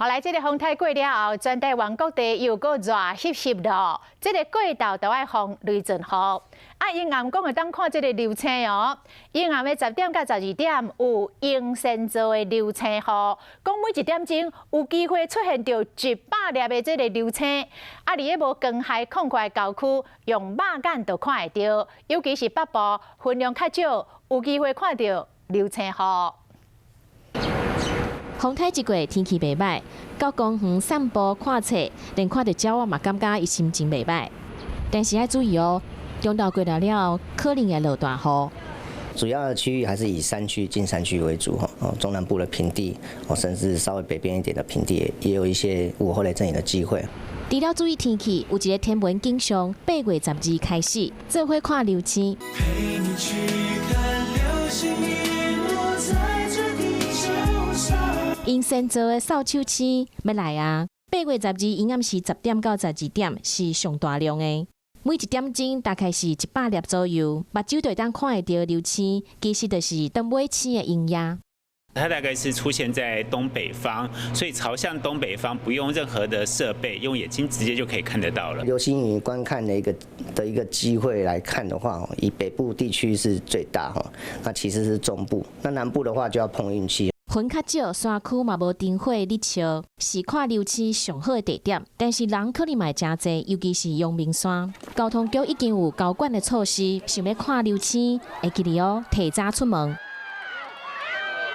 後來這個風颱過了後，全台灣各地又閣熱翕翕咯。這個過晝都愛防雷陣雨。啊，陰暗講會當看這個流星哦。陰暗的10點到12點有英仙座的流星雨，講每一點鐘有機會出現著100粒的這個流星。啊，佇個無光害廣闊的郊區，用肉眼就看會著，尤其是北部雲量較少，有機會看著流星雨。風颱一過，天氣袂䆀，到公園散步看冊，連看著鳥仔嘛感覺伊心情袂䆀。但是愛注意哦，中晝過了後，可能會落大雨。主要的區域還是以山區、近山區為主，哈，中南部的平地，哦，甚至稍微北邊一點的平地，也有一些午後雷陣雨的機會。除了注意天氣，有一個天文景象，8月12開始，做伙看流星。陪你去看流星雨落在這地球上。英仙座的掃帚星欲來啊！8月12陰暗時10點到12點是上大量的，每一點鐘大概是100粒左右，目睭就會當看會著流星，其實就是長尾星的影影。它大概是出現在東北方，所以朝向東北方，不用任何的設備，用眼睛直接就可以看得到了。流星雨觀看的一個機會來看的話，以北部地區是最大哈，那其實是中部，那南部的話就要碰運氣。雲較少，山區嘛無燈火咧照，是看流星上好的地點。但是人可能嘛會誠濟，尤其是陽明山。交通局已經有交管的措施，想欲看流星，會記得哦，提早出門。